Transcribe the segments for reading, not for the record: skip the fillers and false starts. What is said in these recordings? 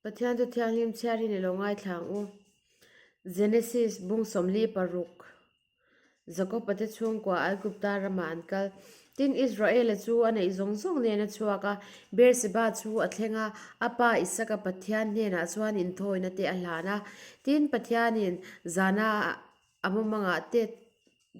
Pathian chu thianghlim chhiarin i lo ngaithla ang u. Genesis bung 46 Jakob-a te chhungkua Aigupta ramah an kal. Tin, Israela chu a neih zawng zawng nen a chhuak a, Beerseba chu a thleng a, a pa Isaka Pathian hnenah chuan inthawina te a hlan a. Tin, Pathianin zana a mumangah te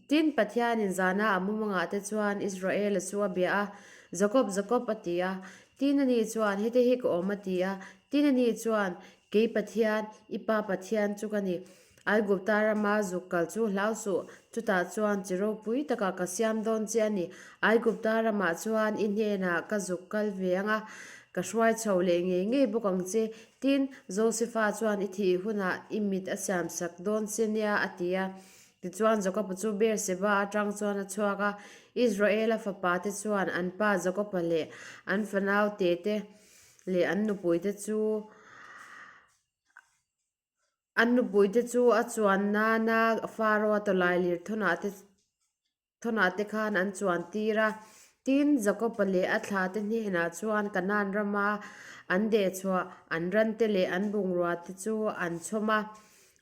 Tin, Pathianin zana a mumangah te chuan Israela chu a bia a, Jakob, Jakob, a ti a. Tin, ani chuan, Hete hi ka awm, a ti a. Tin, ani chuan, Kei Pathian, i pa Pathian chu ka ni. Aigupta rama zuk kal chu hlau suh, chutah chuan chi ropui takah ka siam dawn che a ni. Aigupta ramah chuan i hnenah ka zuk kal ve ang a, ka hruai chho leh ngei ngei bawk ang che. Tin, Josefa chuan i thih hunah i mit a siamsak dawn che nia, a ti a. Tichuan Jakoba chu Beerseba atang chuan a chhuak a, Israela fapate chuan an pa Jakoba leh an fanaute te leh an nupuite chu an nupuite chu a chuan nana Pharaoh-a tawlailir thawnah te thawnah te khan an chuan tir a. Tin, Jakoba leh a thlate hnenah chuan Kanaan rama an dehchhuah an rante leh an bungruate chu an chhawm a.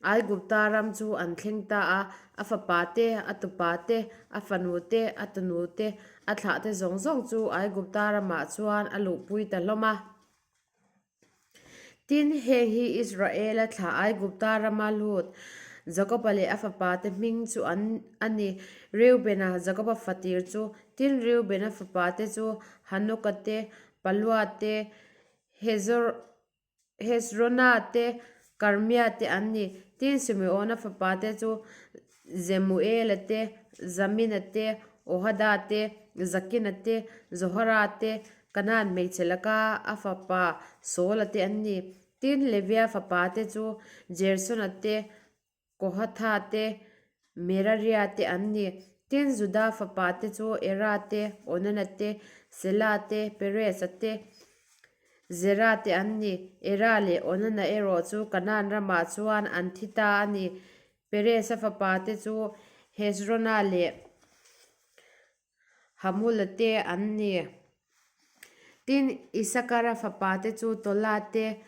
Aigupta ram chu an thleng ta a, a fapa te, a tupa te, a fanu te, a tunu te, a thlah te zawng zawng chu Aigupta ramah chuan a luhpui ta hlawm a. Tin, heng hi Israela thlah Aigupta rama lut Jakoba leh a fapa te hming chu an a ni, Reubena, Jakoba fatir chu, tin, Reubena fapa te chu Hanoka te, Palua te, Hezrona te, Karmia te an ni. Tin, Simeona fapa te chu Jemuela te, Jamina te, Ohada te, Jakina te, Zohara te, Kanaan hmeichhe laka a fapa Saula te an ni. Tin, Levia fapa te chu Gersona te, Kohatha te, Meraria te an ni. Tin, Juda fapa te chu Era te, Onana te, Sela te, Peresa te, Zera te an ni. Era leh Onana erawh chu Kanaan ramah chuan an thi ta a ni. Peresa fapa te chu Hezrona leh Hamula te an ni. Tin, Isakara fapa te chu Tola te,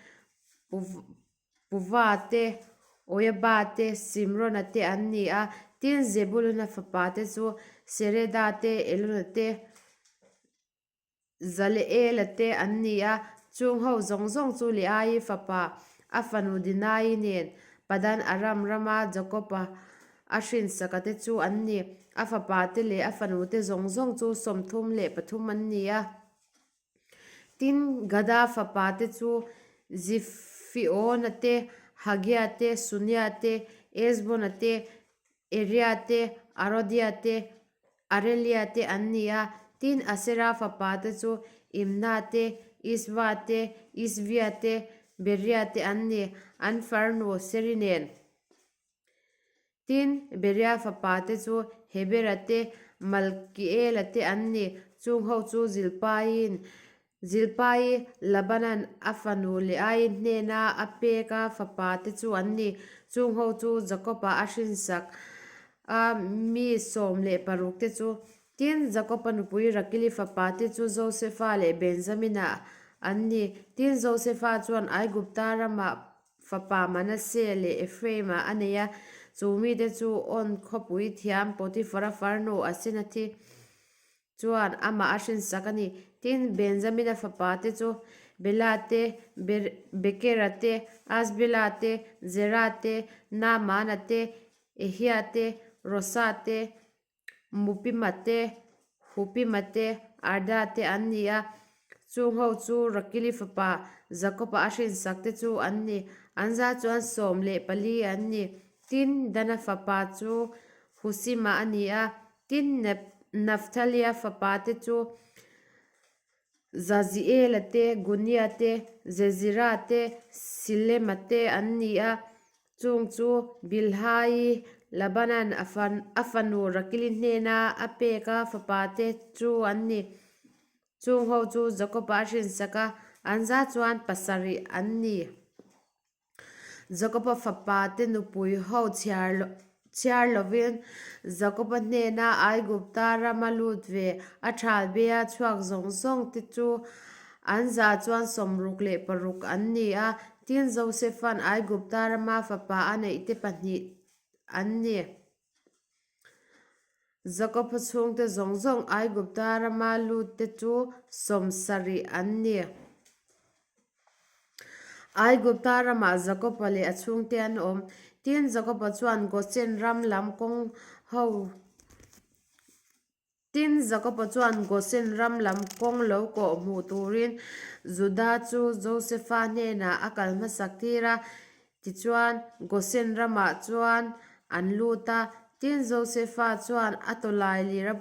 Puva te, Oiaba te, Simrona te an ni a. Tin, Zebuluna fapa te chu Sereda te, Elona te, Zaleela te an ni a, chung ho zawng zawng chu Leaii fapa, a fanu Dinaii nen Padan Aram rama Jakob-a a hrinsaka te chu an ni. A fapa te leh a fanu te zawng zawng chu 33 an ni a. Tin, Gada fapa te chu Zifiona te, Hagia te, Sunia te, Ezbona te, Eria te, Arodia te, Arelia te an ni a, tin Asera fapa te chu Imna te, Isva te, Isvia te, Beria te an ni, an farnu Seri nen. Tin, Beria fapa te chu Hebera te, Malkiela te an ni, chung ho chu Zilpaiin Zilpai, Labanan a fanu Leai hnena a pek a fapa te chu an ni. Chung ho chu Jakob-a a hrinsak a mi 16 te chu. Tin, Jakob-a nupui Rakili fapa te chu Josefa leh Benjamina an ni. Tin, Josefa chuan Aigupta ramah fapa Manasseh leh Ephraim-a a nei a, chu mite chu On khawpui thiam Potiphar-a farnu Asenathi Chuan amah a hrinsak a ni. Tin, Benjamina fapa te chu Bela te, Bekera te, Asbela te, Zera te, Naamana te, Ehia te, Rosa te, Mupima te, Hupima te, Arda te an ni a. Chung ho chu Rakili fapa Jakoba a hrinsak te chu an ni. An za chuan 14 an ni. Tin, Dana fapa chu Husima a ni a. Tin, Nafthalia fapa te chu Zaziela te, Gunia te, Zezira te, Silema te an ni a. Chung chu Bilhai Labanan a fanu Rakili hnena a pek a fapa te chu an ni. Chung ho chu Jakoba a hrinsak a, an za chuan pasarih an ni. Jakoba fapa te nupui ho chhiar lovin Jakoba hnena Aigupta rama lut ve a thal bia chhuak zawng zawng te chu an za chuan 66 an ni a. Tin, Josefa'n Aigupta rama fapa a neihte pahnih an ni. Jakob-a chhungte zawng zawng Aigupta rama lutte chu 70 an ni. Aigupta ramah Jakob-a leh a chhungte an awm. Tin, Jakob-a chuan Gosen ram lam kawng ho Tin, Jakob-a chuan Gosen ram lam kawng lo kawh hmuh turin Juda chu Josefa hnenah a kal hmasak tir a. Tichuan, Gosen ramah chuan an lut a. Tin, Josefa chuan a tawlailir a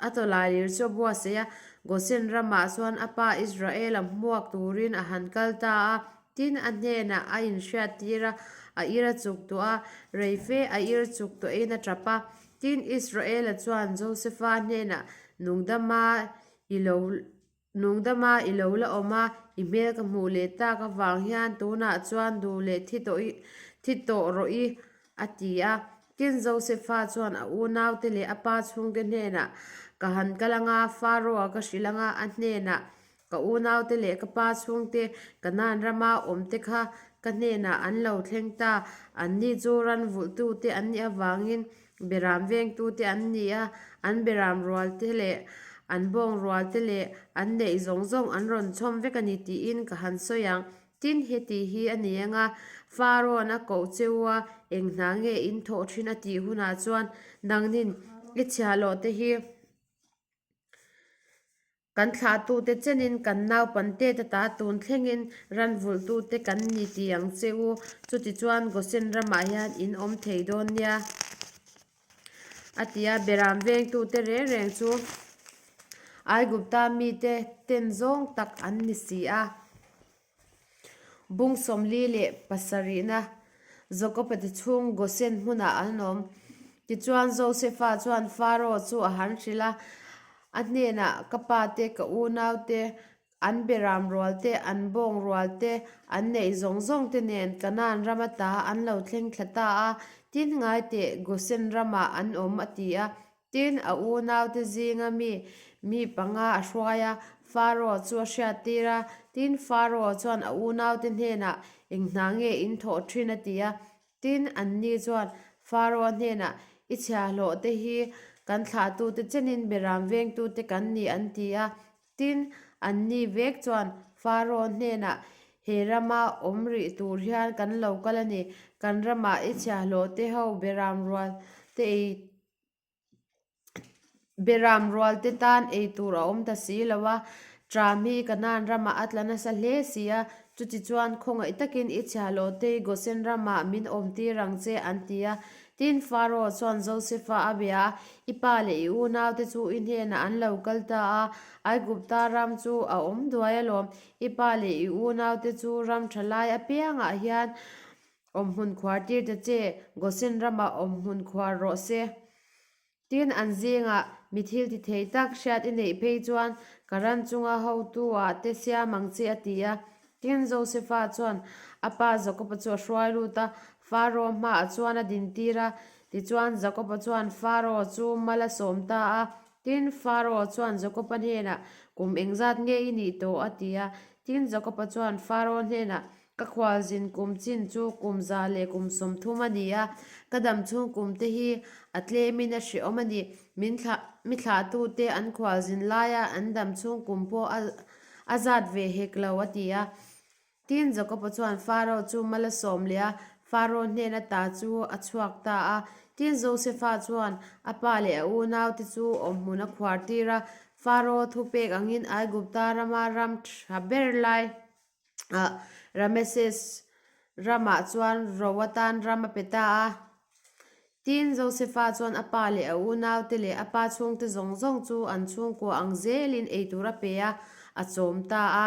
A tawlailir chu a buatsaih a, Gosen ramah chuan a pa Israel-a hmuak turin a han kal ta a. Tin, a hnenah a inhriattir a, a ir a chuk tawh a, rei fe a ir chuk tawhin a tap a. Tin, Israel-a chuan Josefa hnenah, Nungdama i lo Nungdama i lo la awm a, i hmel ka hmuh leh tak avang hian tunah chuan duh leh thi tawh i thi tawh rawh i, a ti a. Tin, Josefa chuan a unaute leh a pa chhungte hnenah, Ka han kal anga, Pharaoh-a ka hrilh anga, a hnenah, Ka unaute leh ka pa chhungte Kanaan rama awmte kha ka hnenah an lo thleng ta, anni chu ran vulhtute an nih avangin Beram vengtute an ni a, an beram rualte leh an bawng rualte leh an neih zawng zawng an rawn chhawm vek a ni tiin ka han sawi ang. Tin, heti hi a ni ang a, Pharaoh-a'n a koh che u a, eng hna nge in thawh thin a tih hunah chuan nangnin i chhiahhlawhte hi Kan thlahtute chenin kan naupangte ta tun thlengin ran vulhtute kan ni ti ang che u. Chutichuan Gosen ramah hian in awm thei dawn nia, a ti a. Beram vengtute reng reng chu Aigupta mite ten zawng tak an ni si a. Bung 47na Jakob-a te chhung Gosen hmunah an awm. Tichuan Josefa chuan Pharaoh chu a han hrilh a, a hnenah, Ka pa te, ka unau te, an beram rual te, an bawng rual te, an neih zawng zawng te nen Kanaan ram ata an lo thleng thla ta a, tin ngai teh Gosen ramah an awm, a ti a. Tin, a unaute zinga mi mi panga a hruai a, Pharaoh chu a hriattir a. Tin, Pharaoh chuan a unaute hnenah, Eng hna nge in thawh thin? a ti a. Tin, anni chuan Pharaoh hnenah, I chhiahhlawhte hi kan thlahtute chenin beram vengtute kan ni, an ti a. Tin, anni vek chuan Pharaoh hnenah, He rama awm rih tur hian kan lo kal a ni. Kan ramah i chhiahhlawhte ho beram rualte ei Beram rualte tan ei tur a awm ta si lo a, Tram hi Kanaan ramah a tla nasa hle si a, chutichuan khawngaih takin i chhiahhlawhte hi Gosen ramah min awmtir ang che an ti a. Tin, Pharaoh chuan Josefa a bia a, I pa leh i unaute chu i hnenah an lo kal ta a, Aigupta ram chu a awm duai alawm, i pa leh i unaute chu ram tha lai apiangah hian Awmhmun khuar tir ta che, Gosen ramah awmhmun khuar rawh se. Tin, an zingah mi thil ti thei tak hriat i neih phei chuan ka ran chunga hotu ah te siam ang che a ti a. Tin, Josefa chuan a pa Jakoba chu a hruai lut a, Pharaoh hmaah chuan a din tir a. Tichuan, Jakoba chuan Pharaoh chu mal a sawm ta a. Tin, Pharaoh chuan Jakoba hnenah, Kum engzat nge i nih tawh? a ti a. Tin, Jakoba chuan Pharaoh hnenah, Ka khualzin kum chin chu kum 130 a ni a, ka dam chhung kum te hi a tlemin a hrehawm a ni. Min thlah mi thlahtute an khualzin laia an dam chhung kum pawh a a zat ve hek lo, a ti a. Tin, Jakob-a chuan Pharaoh chu mal a sawm leh a, Pharaoh hnen ata chu a chhuak ta a. Tin, Josefa chuan a pa leh a unaute chu awmhmun a khuar tir a, Pharaoh thupek angin Aigupta rama ram tha ber lai Ah Rameses ramah chuan ro atan ram a pe ta a. Tin, Josefa chuan a pa leh a unaute leh a pa chhungte zawng zawng chu an chhungkua ang zelin eitur a pe a, a chawm ta a.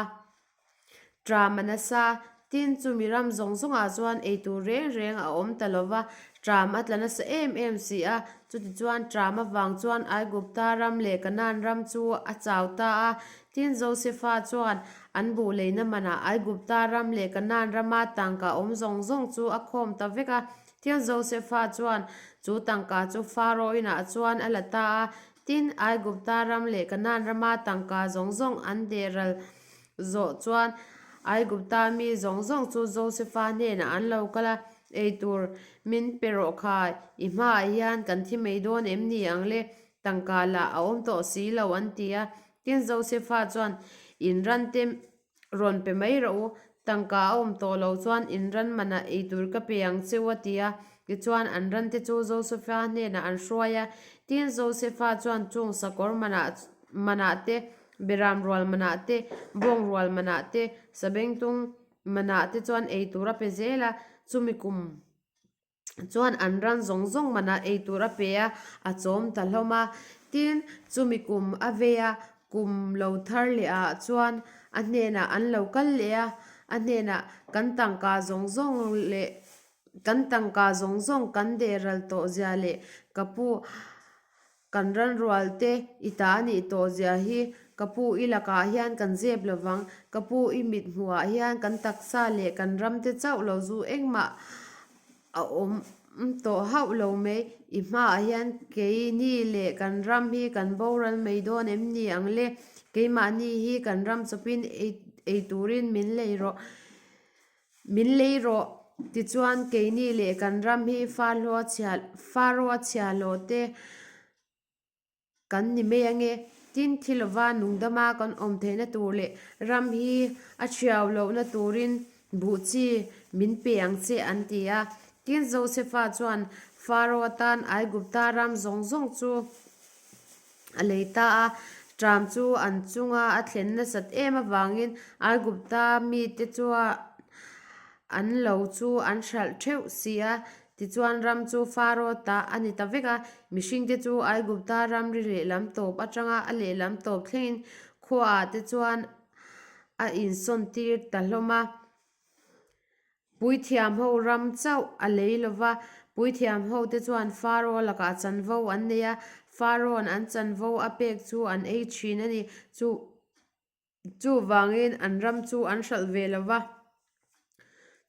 Ṭam a nasa. Tin, chumi ram zawng zawngah chuan eitur reng reng a awm ta lo va, ṭam a tla nasa em em si a. Chutichuan, ṭam avang chuan Aigupta ram leh Kanaan ram chu a chau ta a. Tin, Josefa chuan an buh leina manah Aigupta ram leh Kanaan rama tangka awm zawng zawng chu a khawm ta vek a. Tin, Josefa chuan chu tangka chu Pharaoh inah chuan a la ta a. Tin, Aigupta ram leh Kanaan rama tangka zawng zawng an deh ral zawh chuan Aigupta mi zawng zawng chu Josefa hnenah an lo kal a, Ei tur min pe rawh kha, i hmaah hian kan thi mai dawn em ni ang le? Tangka lah a awm tawh si lo, an ti a. Tin, Josefa chuan, In rante rawn pe mai rawh u, tangka a awm tawh lo chuan in ran manah ei tur ka pe ang che u a ti a. Tichuan an rante chu Josefa hnenah an hruai a, tin Josefa chuan chung sakawr manah manah te, beram rual manah te, bawng rual manah te, sabengtung manah te chuan ei tur a pe zel a, chumi kum chuan an ran zawng zawng manah ei tur a pe a, a chawm ta hlawm a. Tin, chumi kum a vei a, kum lo thar leh ah chuan a hnenah an lo kal leh a, a hnenah kan tangka zawng zawng leh kan tangka zawng zawng kan deh ral tawh zia leh ka pu Kan ranrual te i ta a nih tawh zia hi ka pu i lakah hian kan zep lo vang. Ka pu i mit hmuhah hian kan taksa leh kan ram te chauh lo zu engmah a awm tawh hauh lo mai. I hmaah hian keini leh kan ram hi kan boral mai dawn em ni ang le? Keimahni hi kan ram chawpin ei turin min lei rawh. Min lei rawh, tichuan keini leh kan ram hi Faro chhiahhlawh te kan ni mai ange. Tin, thi lova nungdama kan awm theihna tur leh ram hi a thiau lohna turin buh chi min pe ang che an ti a. Tin, Josefa chuan Faro atan Aigupta ram zawng zawng chu A lei ta a, ṭam chu an chunga a thlen nasat em avangin Aigupta mite chuan an lo chu an hralh ṭheuh si a. Tichuan ram chu Faro ta a ni ta vek a, mihringte chu Aigupta ramri lehlam tawp aṭanga a lehlam tawp thlengin khuaah te chuan a insawntir ta hlawm a. Puithiam ho ram chauh a lei lo va, puithiam hote chuan Faro lakah chanvo an nei a, Farawn an chanvo a pek chu an ei thin a ni. Chu chuvangin an ram chu an hralh ve lo va.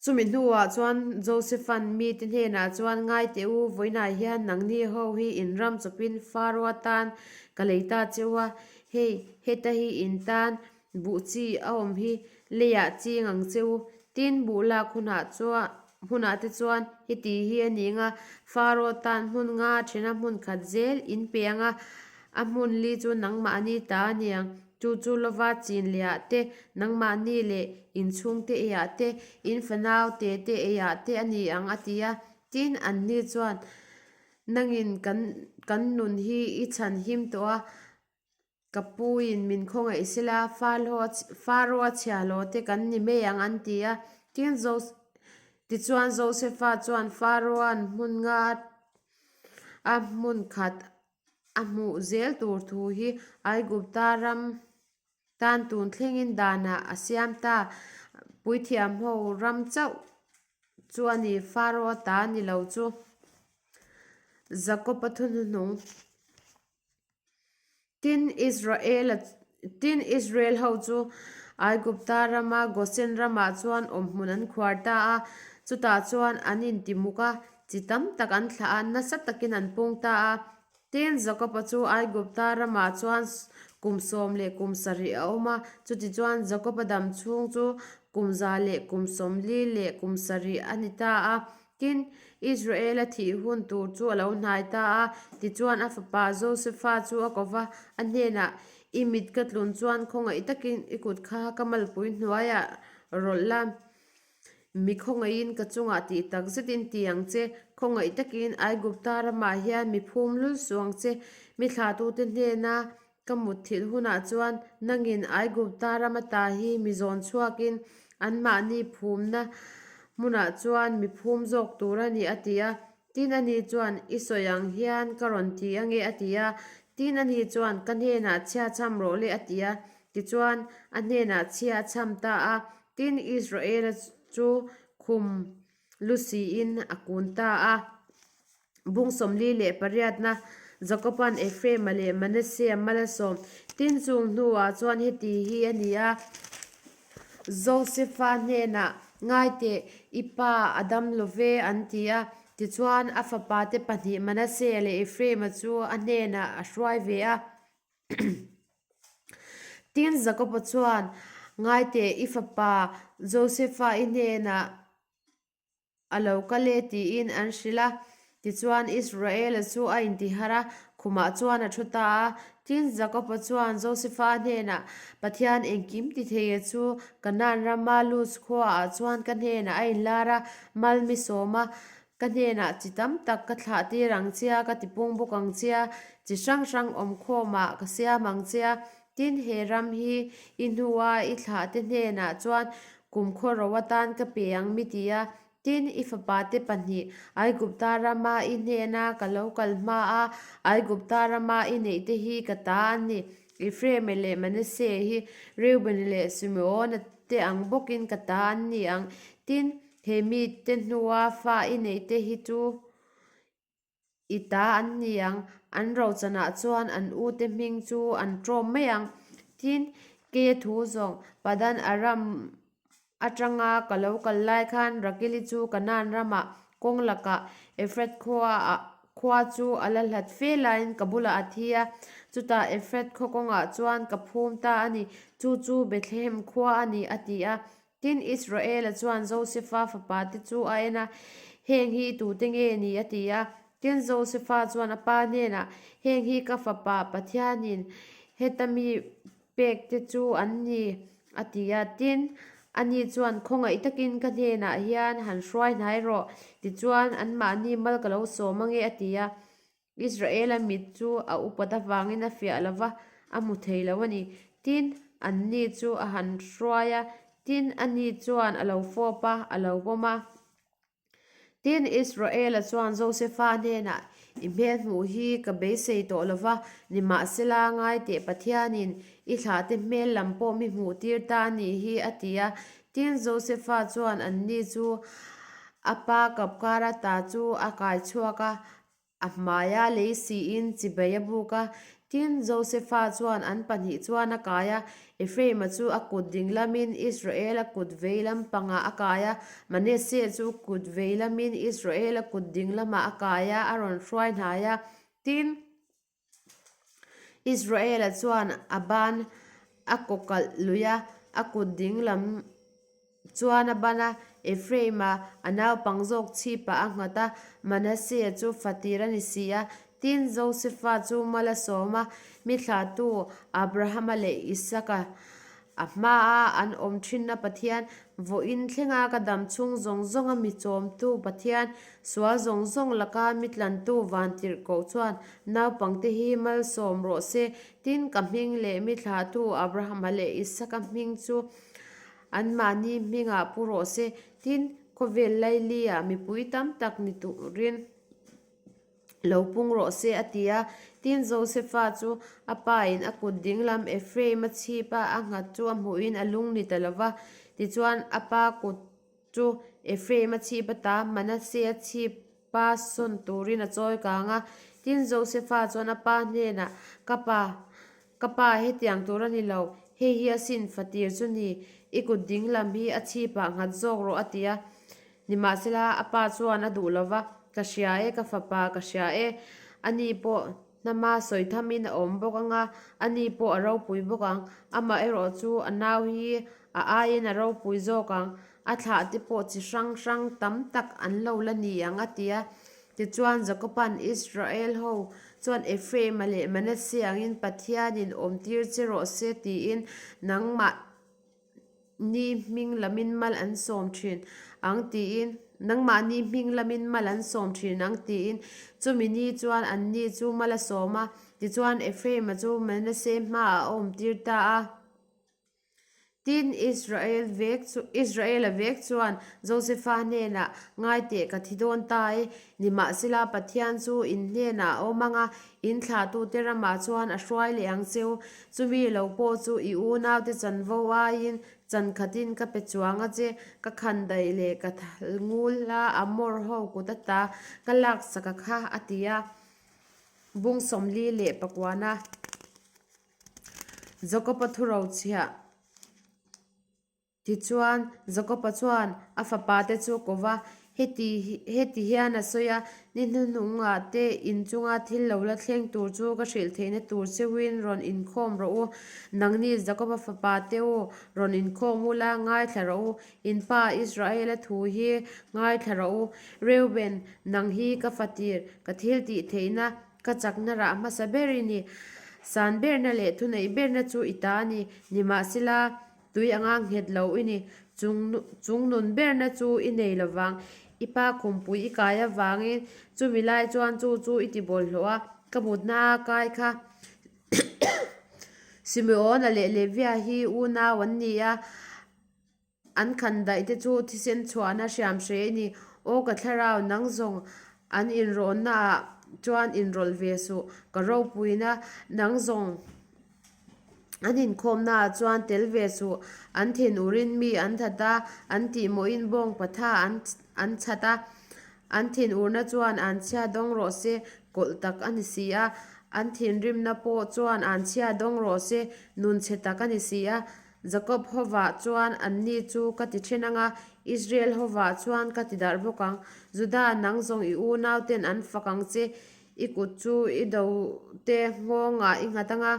Chumi hnuah chuan Josephan mite hnenah chuan, Ngai teh u, vawiinah hian nangni ho hi in ram chawpin Faro atan ka lei ta che u a, hei heta hi in tan Buh chi a awm hi leiah ching ang che u. Tin, buh lak hunah chuan hunah te chuan heti hi a ni ang a, Faro tan hmun nga thena hmun khat zel in pe ang a, a hmun li chu nangmahni ta a ni ang. Chu chu lova chin lehah te, nangmahni leh inchhungte eiah te, in fanau te te eiah te a ni ang a ti a. Tin, anni chuan, Nangin kan kan nun hi i chhan him tawh a, Ka puin min khawngaih sela, Faro-a chhiahhlawh te kan ni mai ang an ti a. Tin, tichuan Josefa chuan Faro-a'n hmun nga a hmun khat a hmuh zel tur thu hi Aigupta ram tan tun thlengin danah a siam ta. Puithiamho ram chauh chu a ni, Faro-a ta ni lo chu. Jakob-a thuhnuhnung. Tin, Israel tin, Israel ho chu Aigupta rama Gosen ramah chuan awmhmun an khuar ta a, chutah chuan an intimuk a, chi tam tak an thlah a, nasa takin an pung ta a. Tin, Jakoba chu Aigupta ramah chuan kum 17 a awm a, chutichuan Jakoba dam chhung chu kum 147 a ni ta a. Tin, Israela thih hun tur chu a lo hnai ta a, tichuan a fapa Josefa chu a ko va, a hnenah, I mit ka tlun chuan khawngaih takin i kut kha ka malpui hnuaiah rawlh la, mi khawngaihin ka chungah tih tak zetin ti ang che, khawngaih takin Aigupta ramah hian mi phum lul suh ang che, mi thlahtute hnena Ka mutthilh hunah chuan nangin Aigupta ram ata hi mi zawn chhuakin anmahni phumna hmunah chuan mi phum zawk tur a ni a ti a. Tin ani chuan, I sawi ang hian ka rawn ti ange a ti a. Tin ani chuan, Ka hnenah chhia chham rawh le a ti a. Tichuan a hnenah chhia a chham ta a. Tin Israela chu khum lu siin a kun ta a. Bung 48na Jakoba'n Ephraim-a leh Manasseh-a mal a sawm. Tin, chung hnuah chuan heti hi a ni a, Josefa hnenah, Ngai teh, i pa a dam lo ve, an ti a. Tichuan, a fapate pahnih Manasseh-a leh Ephraim-a chu a hnenah a hruai ve a. Tin, Jakoba chuan Ngaiteh, i fapa Josefa i hnenah a lo kal e tiin an hrilh a. Tichuan, Israela chu a intiharh a, khumah chuan a thu ta a. Tin, Jakoba chuan Josefa hnenah, Pathian engkim ti theia chu Kanaan rama Luz khuaah chuan ka hnenah a inlar a, mal mi sawm a, ka hnenah chi tam tak ka thlah tir ang che a, ka tipung bawk ang che a, chi hrang hrang awmkhawmah ka siam ang che a. Tin, he ram hi i hnua i thlahte hnenah chuan kumkhaw ro atan ka pe ang mi ti a. Tin, i fapate pahnih Aigupta rama i hnena ka lo kal hma a, Aigupta rama i neihte hi ka ta an ni. Ephraime leh Manasseh hi Reubena leh Simeona te ang bawkin ka ta an ni ang. Tin, he mite hnua fa i neihte hi chu I ta an ni ang, an rochanah chuan an ute hming chu an ṭawm mai ang. Tin, keia thu zawng, Padan Aram aṭanga ka lo kal lai khan Rakili chu Kanaan ramah kawng lakah Efrat khuaah khua chu a la hlat fe laiin ka bulah a thi a, chutah Efrat khaw kawngah chuan ka phum ta a ni, chu chu Bethlehem khua a ni, a ti a. Tin, Israela chuan Josefa fapate chu a en a, Heng hi tute nge ni? a ti a. Tin, Josefa chuan a pa hnenah, Heng hi ka fapa Pathianin heta mi pekte chu an ni, a ti a. Tin, ani chuan, Khawngaih takin ka hnenah hian han hruai hnai rawh, tichuan anmahni mal ka lo sawm ange, a ti a. Israela mit chu a upat avangin a fiah lo va, a hmu thei lo a ni. Tin, anni chu a han hruai a, tin, ani chuan a lo fawp a, a lo pawm a. Tin, Israela chuan Josefa hnenah, I hmel hmuh hi ka beisei tawh lo va, nimahsela, ngai teh Pathianin i thlahte hmel lam pawh mi hmuh tir ta a nih hi, a ti a. Tin, Josefa chuan anni chu a pa kapkar ata chu a kai chhuak a, A hmaia lei siin chibai a buk a, tin, Josefa chuan an pahnih chuan a kai a, Ephraima chu a kut ding lamin Israela kut vei lam pangah a kai a, Manasseh chu kut vei lamin Israela kut ding lamah a kai a, a rawn hruai hnai a, tin, Israela chuan a ban a kawkalh lui a, a kut ding lam chuan a ban a, Ephraim-a a naupang zawk chhipah a nghat a, Manasseh-a chu fatir a ni si a. Tin, Josefa chu mal a sawm a, mi thlahtu Abrahama leh Isaka a hmaa an awm thinna Pathian, vawiin thlenga ka dam chhung zawng zawnga mi chawmtu Pathian, sual zawng zawng laka mi tlantu vantirhkoh chuan naupangte hi malsawm rawh se. Tin, ka hming leh mi thlahtu Abrahama leh Isaka hming chu Anmahni hmingah pu rawh se, tin, khawvel laili-ah mipui tam tak ni turin lo pung rawh se, a ti a. Tin, Josefa chu a pain a kut dinglam Ephraim-a chhipa a nghat chu a hmuhin a lung ni ta lo va. Tichuan, a pa kut chu Ephraim-a chhip ata Manasseh-a chhipa sawn turin a chawi kang a. Tin, Josefa chuan a pa hnenah, Ka pa, Ka pa, hetiang tur a ni lo. Hei hi asin fatir chu ni. I kut ding lam hi a chhipah nghat zawk rawh a ti a. Nimahsela, a pa chuan a duh lo va, Ka hria e, ka fapa, ka hria e. Ani pawh hnama sawi thamin a awm bawk ang a, ani pawh a ropui bawk ang. Amaherawh chu a nau hi a aiin a ropui zawk ang. A thlah te pawh chi hrang hrang tam tak an lo la ni ang a ti a. Tichuan, Jakoba'n Israel ho chuan Ephraim-a leh Manasseh angin Pathianin awmtir che rawh se tiin nangmah ni hming lamin mal an sawm thin ang tiin nangmah ni hming lamin mal an sawm thin ang tiin chumi ni chuan anni chu mal a sawm a. Tichuan, Ephraim-a chu Manasseh hmaah a awmtir ta a. Tin, Israel vek chu, Israela vek chuan Josefa hnenah, Ngai teh, ka thi dawn ta e. Nimahsela, Pathian chu in hnenah a awm ang a, in thlahtute ramah chuan a hruai leh ang cheu. Chumi lo pawh chu i unaute chanvo aiin chan khatin ka pe chuang a che, ka khan daih leh ka thal ngul a, Amor ho kut ata ka laksak a kha, a ti a. Bung 49. Jakoba thuro chhiah. Tichuan, Jakoba chuan a fapate chu ko va, Heti heti hian a sawi a, Ni hnuhnungah te in chunga thil lo la thleng tur chu ka hrilh theihna tur cheuhin rawn inkhawm rawh u. Nangni Jakoba fapa te u, rawn inkhawm ula, ngaithla rawh u. In pa Israela thu hi ngaithla rawh u. Reuben, nang hi ka fatir, ka thil tih theihna, ka chakna rah hmasa ber i ni. San berna leh thuneih berna chu i ta a ni. Nimahsela, Tui anga nghet lo i ni. Chung chung nun berna chu i nei lo vang. I pa khumpui i kai avangin chumi lai chuan chu chu i ti bawlhhlawh a, ka mutna a kai kha. Simeona leh Levia hi unau an ni a, an khan daih te chu thisen chhuahna hriam hre i ni. Aw ka thlarau, nang zawng an inrawhna ah chuan inrawlh ve suh. Ka ropuina, nang zawng. An inkhawmnaah chuan tel ve suh. An thinur-in mi an that a, an tihmawhin bawng patha an an chhat a. An thinurna chuan an chhia dawng rawh se, kawlh tak a ni si a. An thinrimna pawh chuan an chhia dawng rawh se, nun chhe tak a ni si a. Jakob hovah chuan anni chu ka ti then ang a, Israel hovah chuan ka ti darh bawk ang. Juda, nang zawng i unauten an fak ang che, I kut chu i do te nghawngah i nghat ang a,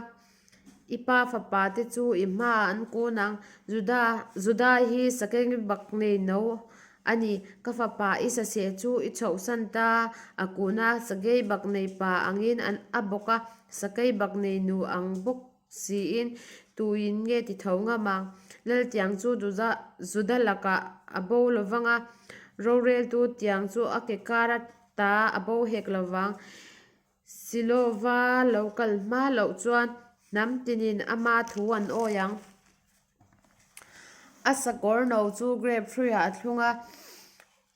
i pa fapa te chu i hmaah an kun ang. Juda, Juda hi sakeng bak nei no a ni. Ka fapa i saseh chu i chhohsan ta a kun a, sakei bak nei pa angin an a bawk a, sakei bak nei nu ang bawk siin tuin nge ti tho ngam ang? Laltiang chu Juda, Juda lakah a bo lo vang a, roreltu tiang chu a ke kar a Ta a bo hek lo vang. Silova lo kal hma loh chuan hnam tinin ama thu an awi ang. A sakawr no chu grape hruiah a thlung a,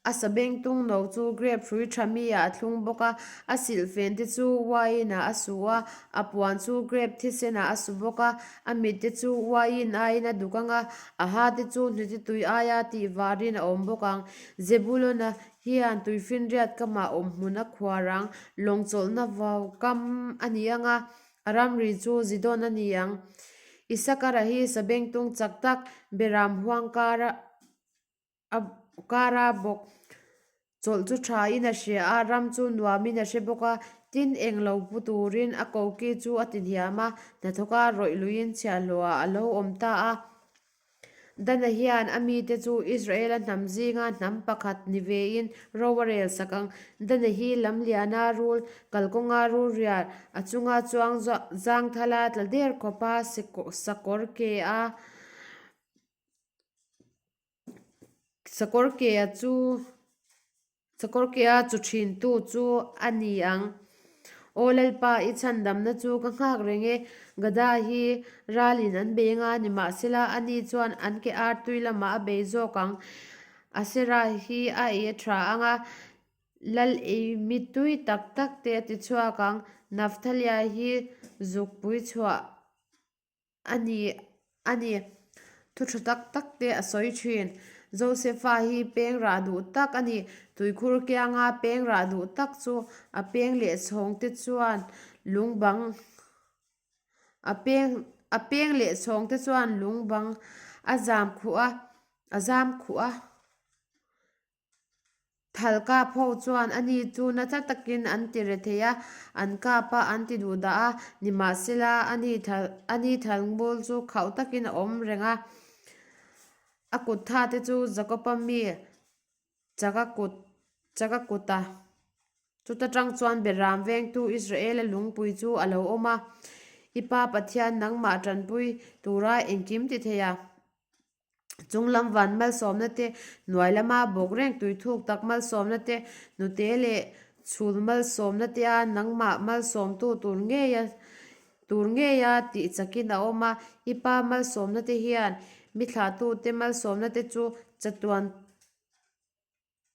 a sabengtung no chu grape hrui tha miah a thlung bawk a, a silhfen te chu wine ah a su a, a puan chu grape thisenah a su bawk a, a mit te chu wine aiin a duk ang a, a ha te chu hnute tui aia tih varin a awm bawk ang. Zebulona Hian tuifinriat kamah awm hmun a khuar ang, lawng chawlhna vau kam a ni ang a, a ramri chu Zidon a ni ang. Isakara hi sabengtung chak tak Beram huang kara a kara bawk chawlh chu thain a hria a, ram chu nuamin a hre bawk a, tin eng lo pu turin a koki chu a ti hniam a, hnathawka rawih luiin chhiahhlawhah a lo awm ta a. Dana hian a mite chu Israela hnam zinga hnam pakhat ni vein ro a rel sak ang. Dana hi lamliana rul, kalkawnga rul rial, a chunga chuang zangthala tla der khawpa sakawr ke a sakawr ke a chu Sakawr kea chu thintu chu a ni ang. Aw Lalpa, i chhandamna chu ka nghak reng e. Gada hi ralin an bei anga nimahsela ani chuan an ke ar tui lamah a bei zawk ang. Asera hi a ei a tha ang a, lal ei mi tui tak tak te a ti chhuak ang. Nafthalia hi zukpui chhuah A ni, a ni. Thu tha tak tak te a sawi thin. Josefa hi peng rah duh tak a ni. Tuikhur kianga peng rah duh tak chu a peng leh chhawng te chuan lung bang a peng a peng leh chhawng te chuan lung bang a zam khuh a, a zam khuh a. Thal kap ho chuan a ni chu nasa takin an ti re thei a, an kap a, an ti duh dah a, nimahsela a ni thal a ni thal ngul chu khauh takin a awm reng a. A kut tha te chu Jakob-a mi chaka kut chaka kut a. Chuta tang chuan Beram vengtu Israela lungpui chu a lo awm a, I pa Pathian nangmah tanpui tura engkim ti thei a. Chung lam van malsawmna te, hnuai lama bawk reng tui thuk tak malsawmna te, nute leh chhul malsawmna te a nangmah malsawmtu tur ngeia tur ngeia tih chakin a awm a. I pa malsawmna te hian mi thlahtute malsawmna te chu chatuan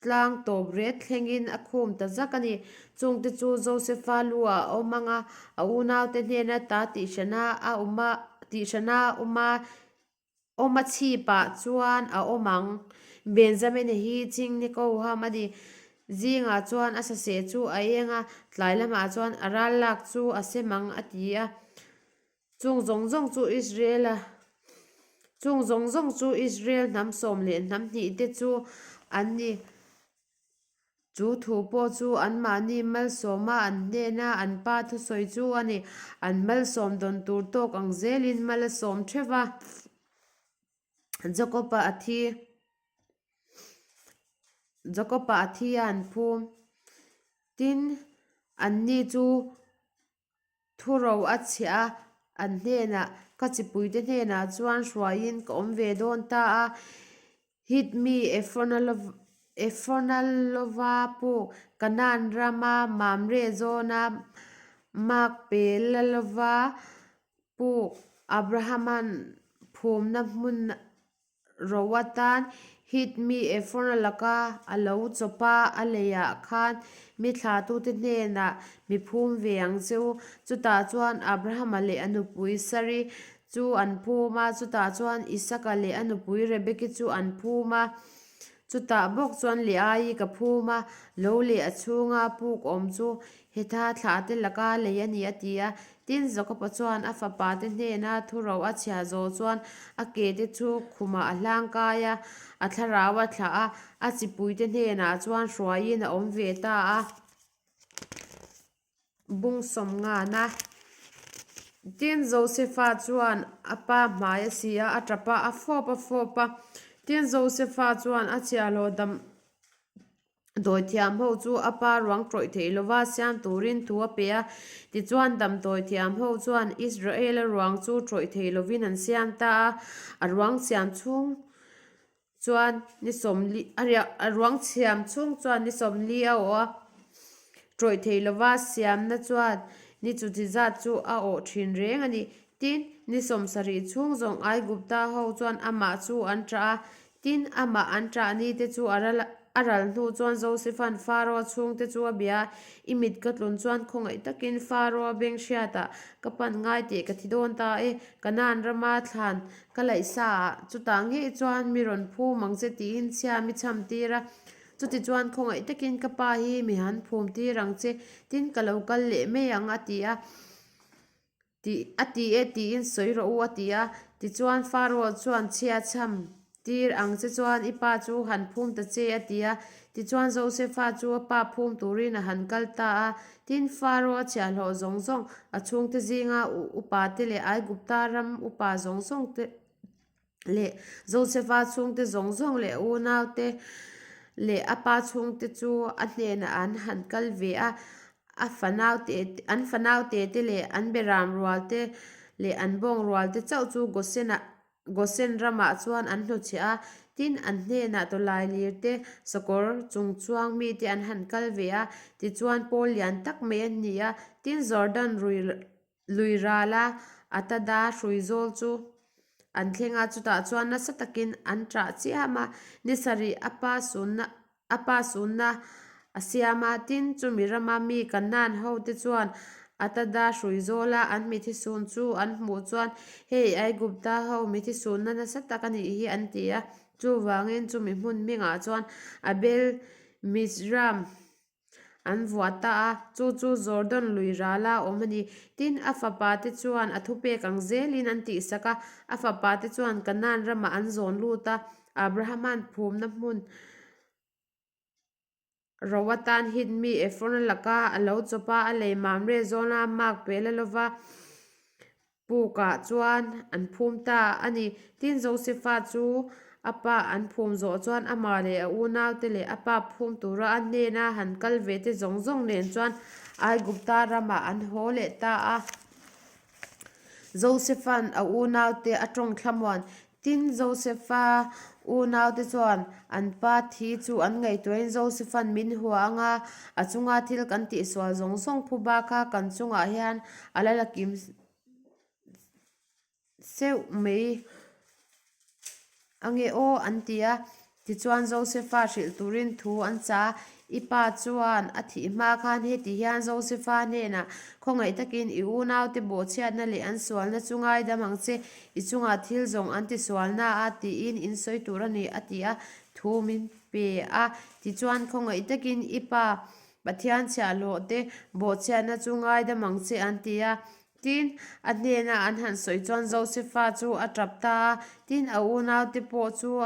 Tlang tawp ret thlengin a khum ta zak a ni. Chungte chu Josefa lu ah a awm ang a, a unaute hnena ta tihhrana a awm a, tihhrana a awm a, awm a chhipah chuan a awm ang. Benjamina hi chingni koham a ni. Zingah chuan a saseh chu a eng a, tlai lamah chuan a ral lak chu a sem ang a ti a. Chung zawng zawng chu Israel-a Chung zawng zawng chu Israel hnam sawm leh hnam hnih te chu an ni. Chu thu pawh chu anmahni malsawma an hnena an pa thusawi chu a ni. An malsawm dawn tur tawk ang zelin mal a sawm theuh va. Jakob-a a thi. Jakob-a a thi a an phum. Tin, anni chu Thuro a chhiah a, an hnenah, Ka chipuite hnenah chuan hruaiin ka awm ve dawn ta a, Hit mi Ephronalova puk Kanaan rama Mamre zawna Makpelalova puk Abrahama'n phumna hmun Ro atan Hit mi Ephron-a laka a lo chawp a, a leiah khan mi thlatute hnenah mi phum ve ang che u. Chutah chuan Abrahama leh a nupui Sari chu an phum a, chutah chuan Isaka leh a nupui Rebeki chu an phum a. Chutah bawk chuan Leaii ka phum a, lo leh a chhunga puk awm chu Hetha thlahte laka lei a ni a ti a. Tin, Jakoba chuan a fapate hnena thuro a chhia zawh chuan a kete chu khumah a hlang kai a, a thlarau a thlah a, a chipuite hnenah chuan hruaiin a awm ve ta a. Bung sawmngana. Tin, Josefa chuan a pa hmai a si a, a tap a, a fawp a fawp a. Tin, Josefa chuan a chhiahhlawh dam Dawithiam ho chu a pa ruang tawih theih lova siam turin thu a pe a. Tichuan, damdawithiam ho chuan Israela ruang chu tawih thei lovin an siam ta a. A ruang siam chhung chuan ni sawmli a ruang siam chhung chuan ni sawmli a awh a. Tawih thei lova siamna chuan ni chuti zat chu a awh thin reng a ni. Tin, ni sawmsarih chhung zawng Aigupta ho chuan amah chu an ṭah a. Tin, amah an ṭah ni te chu a ral a ral hnu chuan Josepha'n Pharaoh chhungte chu a bia a, I mit ka tlun chuan khawngaih takin Pharaoh beng hriatah ka pan ngai tih ka thi dawn ta e, Kanaan rama thlan ka laih sa ah chutah ngei chuan mi rawn phum ang che tiin chhia mi chham tir a, chutichuan khawngaih takin ka pa hi mi han phum tir ang che, tin ka lo kal leh mai ang a ti a. Tih a ti e tiin sawi rawh u a ti a. Tichuan Pharaoh chuan chhia chham tir ang che chuan i pa chu han phum ta che a ti a. Tichuan Josefa chu a pa phum turin a han kal ta a. Tin Pharaoh a chhiahhlawh zawng zawng a chhungte zinga upa te leh Aigupta ram upa zawng zawng te leh Josefa chhungte zawng zawng leh a unaute leh a pa chhungte chu a hnenah an han kal ve a, a fanaute an fanaute te leh an beram rual te leh an bawng rual te chauh chu Gosen ah Gosen ramah chuan an hnuchhiah a, tin an hnenah tawlai lir te sakawr chung chuang mite an han kal ve a, tichuan pawl lian tak mai an ni a, tin Jordan rui Lui rala Atada hrui zawl chu an thleng a, chutah chuan nasa takin an ṭah chiam a, ni sarih a pa sunna a pa sunna a siam a, tin chumi rama mi Kanaan hote chuan Atada hrui zawla an mithi sun chu an hmuh chuan hei Aigupta ho mithi sunna nasa tak a nih hi an ti a, chuvangin chumi hmun hmingah chuan Abel Mizraim An vuah ta a, chu chu Jordan lui rala awm a ni. Tin, a fapa te chuan a thupek ang zelin an tihsak a, a fapa te chuan Kanaan ramah an zawn lut a, Abrahama'n phumna hmun ro atan Hit mi Ephron-a laka a lo chawp a, a lei Mamre zawna Makpela lova Pukah chuan an phum ta a ni. Tin, Josefa chu a pa an phum zawh chuan amah leh a unaute leh a pa phum tura a hnena han kal ve te zawng zawng nen chuan Aigupta ramah an haw leh ta a. Josefa'n a unaute a tawng thlamuan Tin, Josefa unaute chuan an pa thi chu an ngaihtuahin Josefa'n min hua ang a, a chunga thil kan tihsual zawng zawng phu bak a kan chungah hian a la la kim seuh mai ange aw an ti a. Tichuan Josefa hrilh turin thu an chah a, I pa chuan a thih hma khan heti hian Josefa hnenah, Khawngaih takin i unaute bawhchhiatna leh an sualna chu ngaidam ang che, i chungah thil zawng an tisualna a tiin in sawi tur a ni, a ti a, thu min pe a. Tichuan khawngaih takin i pa Pathian chhiahhlawhte bawhchhiatna chu ngaidam ang che, an ti a. Tin, a hnena an han sawi chuan Josefa chu a tap ta a, tin, a unaute pawh chu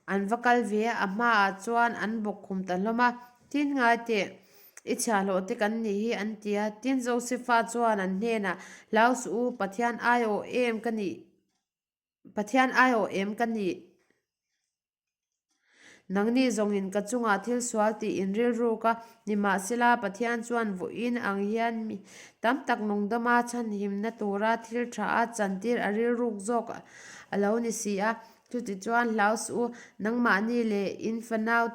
an va kal ve a, a hmaah chuan an bawk khum ta hlawm a. Tin, ngai teh, i chhiahhlawhte kan nih hi, an ti a. Tin, Josefa chuan an hnenah, Hlau suh u, Pathian aiawh em ka nih, Pathian aiawh em ka nih? Nangni zawngin ka chungah thil sual tih in rilruk a, nimahsela Pathian chuan vawiin ang hian mi tam tak nungdama chhanhimna tura thil tha a chantir a rilruk zawk a lo ni si a. Chutichuan hlau suh u, nangmahni leh in fanau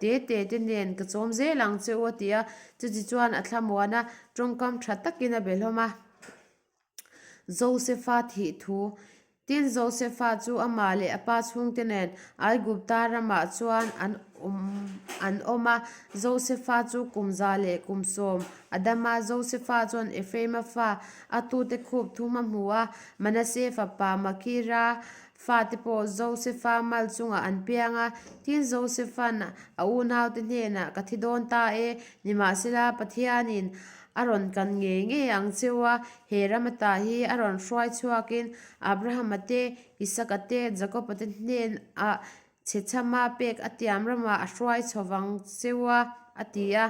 te te te nen ka chawm zel ang che u a ti a. Chutichuan a thlamuan a, tawngkam tha takin a be hlawm a. Josefa thih thu. Tin, Josefa chu amah leh a pa chhungte nen Aigupta ramah chuan an awm an awm a. Josefa chu kum 110 a dam a. Josefa chuan Ephraima fa a tute khup thum a hmu a, Manase fapa Makira fate pawh Josefa mal chungah an piang a. Tin, Josefa'n a unaute hnenah, Ka thi dawn ta e, nimahsela Pathianin A rawn kan ngei ngei ang cheu a, he ram ata hi a rawn hruai chhuakin Abrahama te, Isaka te, Jakoba te hnenah chhechhama pek a tiam ramah a hruai chho vang cheu a, a ti a.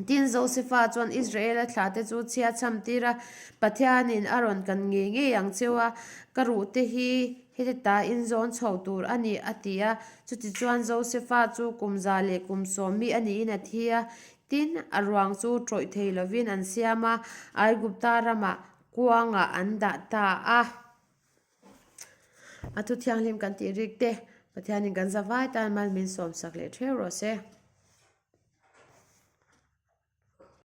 Tin, Josefa chuan Israela thlahte chu chhia chham tir a, Pathianin a rawn kan ngei ngei ang cheu a, ka ruhte hi Heti ta in zawn chho tur a ni, a ti a. Chutichuan Josefa chu kum 110 mi a niin a thi a. Tin, a ruang chu tawih thei lovin an siam a, Aigupta ramah kuangah an dah ta a. A thu thianghlim kan tih rik te, Pathianin kan zavai tan mal min sawmsak leh theu rawh se.